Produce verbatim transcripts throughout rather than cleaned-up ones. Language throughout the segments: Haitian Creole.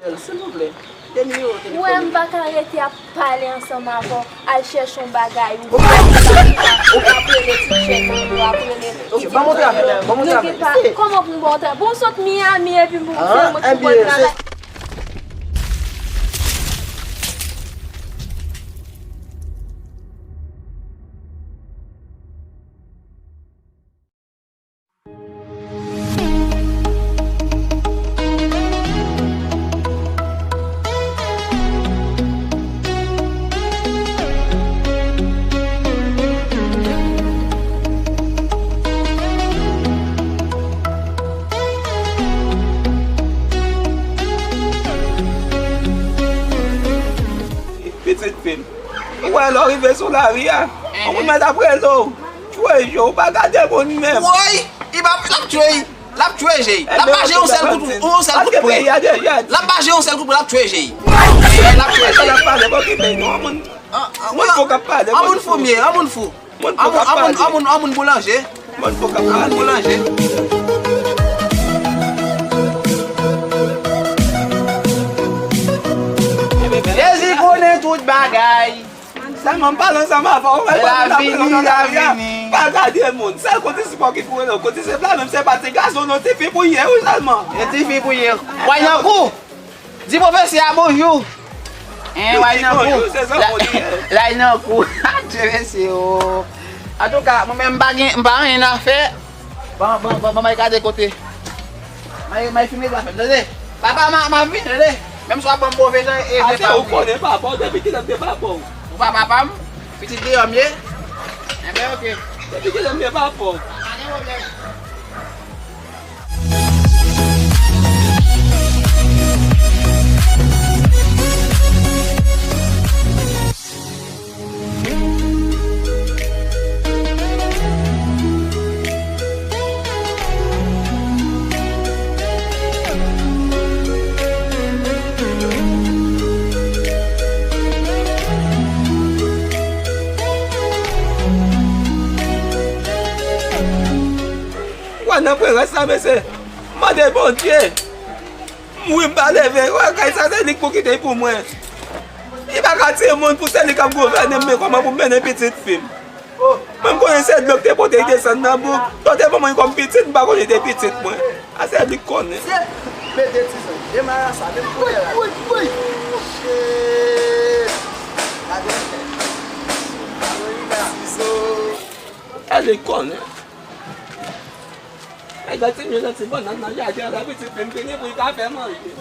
Silvouplè. De nimewo telefòn. Ou wè, m pa ka rete ap pale ansanm avè w. Al chèche yon bagay ou fè, ou ap rele ti jèn yo, ap rele ti... Ok, ban m montre avè l, ban m montre avè l. Kòman pou m ba w travay? Bon, w sot Miami epi pou w fè mwen pou mwen travay. Pitit fi m. Ou wè lè w rive sou lari a, yon moun mèt ap rele w, tchwe je w, ou pa gade moun menm. Woy! Li p ap, l ap tchwe, l ap tchwe je. L ap baje yon sèl kout, yon sèl kout pwen. L ap baje yon sèl kout pwen, l ap tchwe je. L ap tchwe je. L ap pale, okipe nou, moun, moun fou k ap pale, moun fou. An moun fou m ye, an moun fou. Moun fou k ap pale. An moun, an moun, an moun boulanje. Moun fou k ap pale. An moun boulanje. Jezi konnen tout bagay. Sèlman m pale ansanm avè w, ou wè, pa vini, pa vini. Pa gade moun. Sèl kote sipò ki pou rele w, kote se la menm, se pa ti gason, non, ti fi pou ye, wi, sèlman. E ti fi pou ye. Way nan kou. Di pwofesè a bonjou. Hein, lay nan kou. Lay nan kou. Dye mesye o. Antouka, mwen menm m pa gen, m pa anyen nan fè. Ban, ban, ban, ban, bay gade kote. May, may fime zafè m, tande. Papa, m a, m a vini, tande. Menm si w ap ban m move jan, e, ase ou konnen papa w, depi kilè m te papa w? Ou pa papa m? Pitit deyò m ye? Enben, oke. Depi kilè m te papa w? Pa gen pwoblèm. Wè nan prens la, mesye. Mande Bondye. M mouri, m pa leve. Wè, kay sa, se li k pou kite l pou mwen. Li pa ka tiye moun pou se li k ap gouvène m, men kòman pou m mennen pitit fi m? Mwen, m konnen se dlo k te pote l desann nan bouk. Yo te ban mwen kòm pitit, m pa konnen te pitit mwen. A se li k konnen. Mete tizon, demarasa, menm koulè la. Woy, woy, woy. Shit. Gade. Tizon. A se li k konnen. Ay, gad ti mye nan ti bannann nan jaden an, la pitit fi m vini pou l ka fè manje.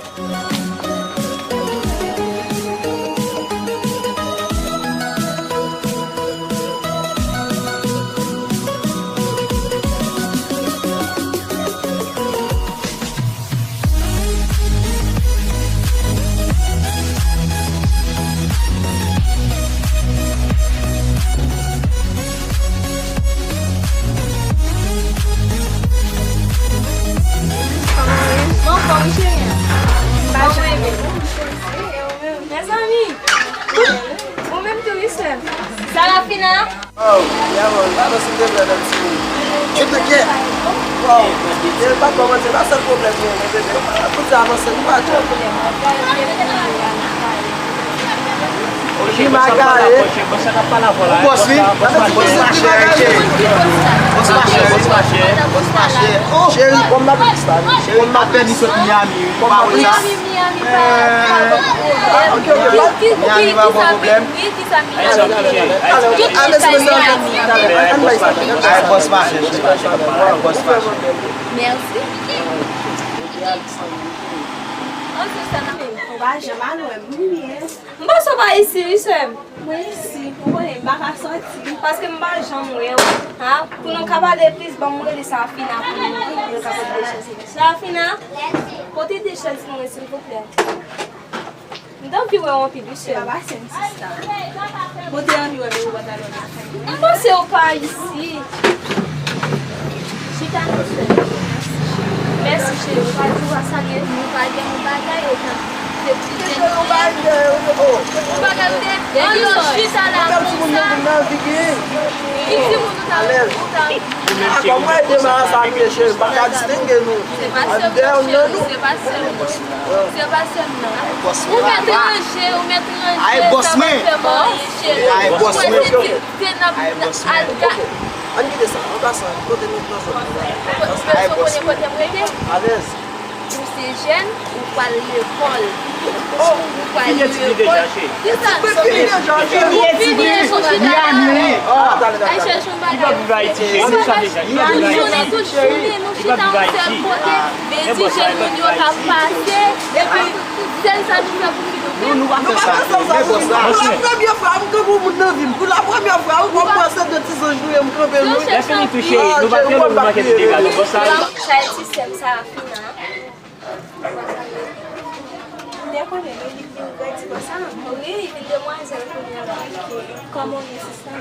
Bon, fò m cheri. M pa janm renmen. Mezanmi. Ou menm tou wi sè m. Sarafina. Waw, ya man, pa panse m te vle nan ti moun. Get the cat. Waw, e pa kòmanse, pa sèl pwoblèm mwen, men bebe, kounye a avanse, nou pa janm. Ki magare. Ou bòs wi. Bòs mache, cheri. Bòs mache, bòs mache. Bòs mache. Cheri, kòm m ap, cheri, kòm m ap vini sot Miami, wi. Kòm m ap Miami pa bon pwoblèm. Wi, ki sa Miami? Ale, ale, ale, mesye, mesye, ale, ale, ale, bòs mache, bòs mache. Mèsi. Ou pa janm al wè m, wi. M panse w pa isi, wi, sè m. Mwen isi, ou konnen m pa ka sòti. Paske m pa janm wè w. Ha? Pou nou ka pale plis, ban m rele Safina pou nou, pou nou ka pote de chèz. Safina, pote de chèz pou mwen, silvouplè. M t anvi wè w anpil, wi, sè m. Pote anvi wè m, ou pa t al wè m lakay mwen. M panse w pa isi. Chita non, sè m. Mèsi, cheri. Ou pa di w pa salye nou, pa gen yon bagay, ou pa. Ou bagay ou te, an yo chita la konsa. Ki timoun ou ta, ou ta. A, kòman e demare sa nou ye, cheri? M pa ka distenge nou. Se pa sèl mwen, cheri, se pa sèl mwen. Se pa sèl mwen. Ou mèt ranje, ou mèt ranje, sa pa fè mwen anyen, cheri. Ou kwè se ti, se n ap al ga- Ann kite sa, an pasan, kote nou nan zòn nan? Ou konnen kote m rete? Alèz. Ou se jèn, ou pral lekòl. Ou pral lekòl. Kisa? Ou fini etid ou chita la. Al chèche yon bagay. Tout jounen, tout jounen, nou chita yon sèl kote. Men ti jèn moun yo k ap pase. Epi, sèl sa nou fè pou ki nou fè. Nou pa fè sa. Pou la premye fwa, m kanpe yon moun nan vi m. Pou la premye fwa, wi, kòm mwen se de ti zanj nou ye, m kanpe nou. Lè fini touche, nou pa tande ou manke de dega, non, bòs sa. Sa e ti sè m, Sarafina. M te konnen li, li vin grandi konsa. Wi, li vin demwazèl kounye a la. Kòman w ye, sista?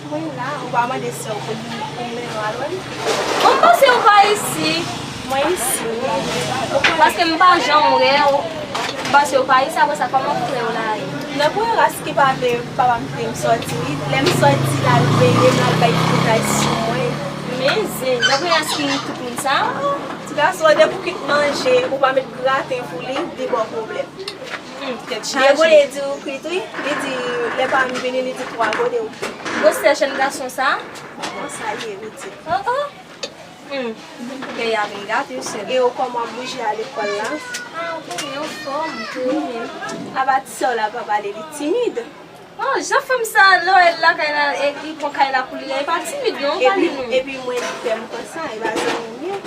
Mwen la, ou pa mande sè w pou l, pou l mennen w al wè l? Bon, m panse ou pa isi. Mwen isi, wi. Paske m pa janm wè w. M panse ou pa isi, apre sa, kòman frè w la ye? Nan premye ras ki pa vle papa m kite m sòti, wi. Lè m sòti, l al veye m, l al bay ti mesaj sou mwen. Men zen, nan premye ras ki tout moun sa? Ti gason, depi w kit manje, ou pa met graten pou li, li ba w pwoblèm. Hmm, tèt chaje. Degode di ou kwit, wi. Li di, lè pa m vini, li di twa gode ou kwit. Gwosè jèn gason sa? Konsa l ye, wi, ti. Oh, oh. Hmm. Peyi a vin gate, sè m. E ou kòman bouje a lekòl la? Ah, ou konnen, anfòm, wi, men. Apa ti sè w la pa pale, li timid. Oh, jan fanm sa, lè w wè l lakay la, e li pran kay la pou li la, e pa timid non, pale non. Epi mwen li fè m konsa, e pa zanmi m ye.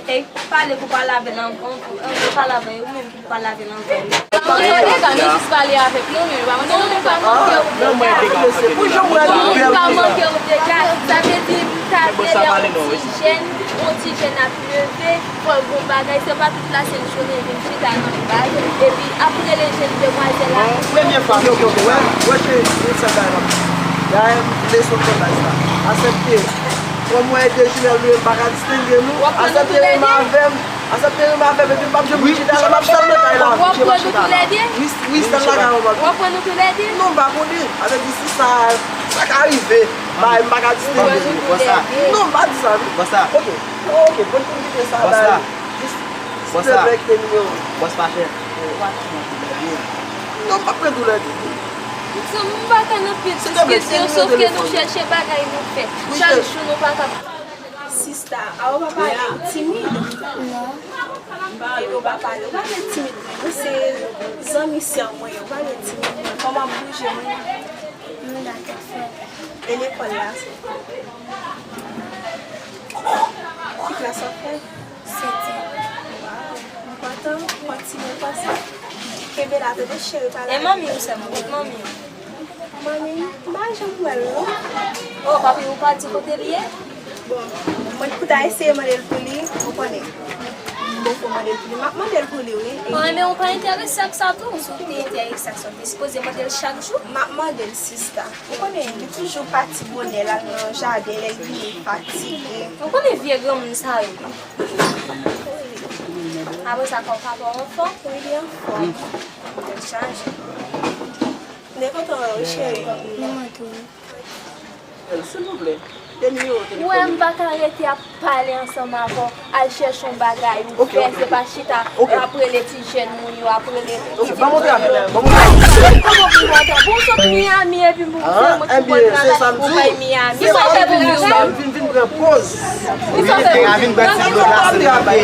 E pale pou pale avè l an, an, an, pale avè l, ou menm ki pou pale avè l ankò. Mwen pa mande ka, nou jis pale avè l, non, men pa mande non, men pa manke ou dega. Pou jan mwen li fè m konsa. Sa vle di, m ta vle lè yon ti jèn, yon ti jèn ap leve, fò l gon bagay, se pa tout lasent jounen vin chita nan bal, epi ap rele jèn demwazèl la. Premye fwa, ok, ok, ok, wè, wè, cheri, se sa k ap. Dayè, m vle sot nan baz la. Asèpte. Kòm mwen e de jimèl nou ye, m pa ka distenge nou. Asèpte renmen avè m. Asèpte renmen avè m, epi m p ap janm vin chita la, m ap sèl nan kay la. Wi, wi, sèl lakay mwen m ap. W ap pran nou toulède? Non, m pa konnen. Sa vle di si sa, sa ka rive, m pa ka distenge nou. Non, m pa di sa, non. Ok. Ok, bon, pou m kite sa la. Jis, silvouplè, kite nimewo. Bòs pa chè. Non, m p ap pran doulè di. M pa ka nan pil diskisyon, sòf ke nou chèche bagay nou fè. Chak jou nou pa ka. Sista, a ou pa pale, ou timid? Non. Epi ou pa pale, ou pa gen timid, non. Ou se zanmi sè mwen, ou pa gen timid, non. Kòman ap bouje, non? Nou la tèt frè. E lekòl la, se? Ki klas w ap fè? Setyèm. Waw, m kontan, kontinye konsa. Kenbe la, tande cheri, pale. E manmi w sèlman, kot manmi w? Manmi m, m pa janm wè l, non. Oh, papi w pa di kote l ye? Bon, mwen pou ta eseye mande l pou li, ou konnen. M poko mande l pou li. M ap mande l pou li, wi. Oh, men ou pa enterese ak sa tou. Si w te enterese ak sa, w te sipoze mande l chak jou. M ap mande l, sista. Ou konnen, li toujou pati bonè, l al nan jaden, lè l vini, li fatige. Ou konnen vye granmoun sa yo. Apre sa, kòm papa w anfòm? Wi, li anfòm. Tèt chaje. M te kontan wè w, cheri. Mwen tou. Silvouplè, de nimewo telefòn ou. Ou wè, m pa ka rete ap pale ansanm avè w. Al chèche yon bagay ou fè, se pa chita, ap rele ti jèn moun yo, ap rele ti moun yo. Ban m yon travay, ban m yon travay. Kòman pou m pran travay? Pou w sot Miami epi pou se mwen ki pran travay pou w bay Miami. Sa fè pou ou menm? M vin, vin pran pòz. Wi, vin pran ti blòk la, se travay.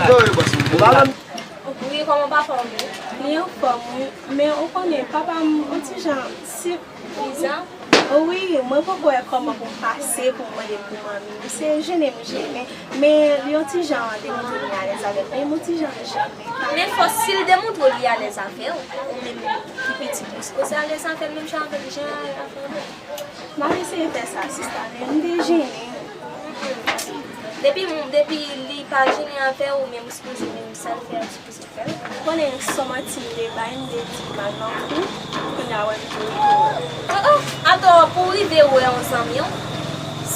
Lòt bò, hey! Wi, kòman papa w ye? Li anfòm, wi. Men ou konnen, papa m, yon ti jan, si Bizan? Wi, mwen poko wè kòman pou m pase pou m mande l pou manmi m. Se jennen m jennen. Men li yon ti jan demontre li alèz avè m. Men m yon ti jan jennen. Men fò si l demontre li alèz avè w, ou menm ki piti, ou sipoze alèz avè l menm jan avè l, jan avè w. M ap eseye fè sa, sista, men m te jennen. Depi, depi li pa jennen avè w, ou menm ou sipoze menm sa l fè a, ou sipoze fè l. Konnen se yon manti m te bay, m te di m al nan kou, kounye a wè m tou. Oh, oh, atò pou w rive wè yon zanmi w,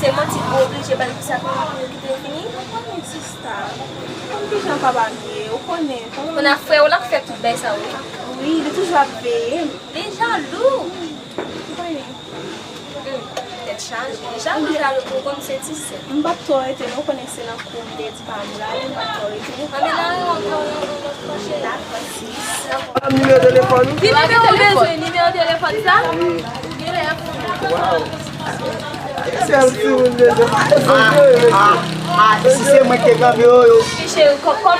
Se manti, ou oblije ba l pou sa pou yo kite l fini? Ou konnen, sista. Ou konnen kijan papa m ye, ou konnen. Papa m... Kounye a frè w la k fè tout bagay sa yo. Wi, li toujou ap veye m. Li jalou. Ou konnen. Hmm, tèt chaje. Jalou, jalou, pou konn se ti sè. M p ap twò rete, non, ou konnen se nan kou m te di pa m la, m p ap twò rete. Anben la, yon, yon, yon, yon lòt fwa, cheri. Dakò, sis. Nimewo telefòn ou? Ki nimewo w bezwen? Nimewo telefòn sa? Wi. Genlè. Waw. Sèl timoun bezwen. Ah, ah, ah, si se mwen ki te kanpe yo, yo. Wi, cheri, kò-, kòm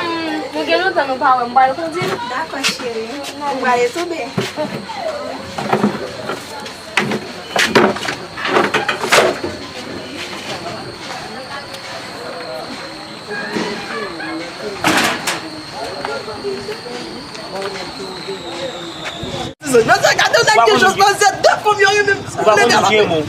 nou gen lontan nou pa wè, m pral kondi. Dakò, cheri. M prale tonbe. Yo se gade w nèg gen chans nan zèt de fanm yo renmen. Ou pa konn Djemo.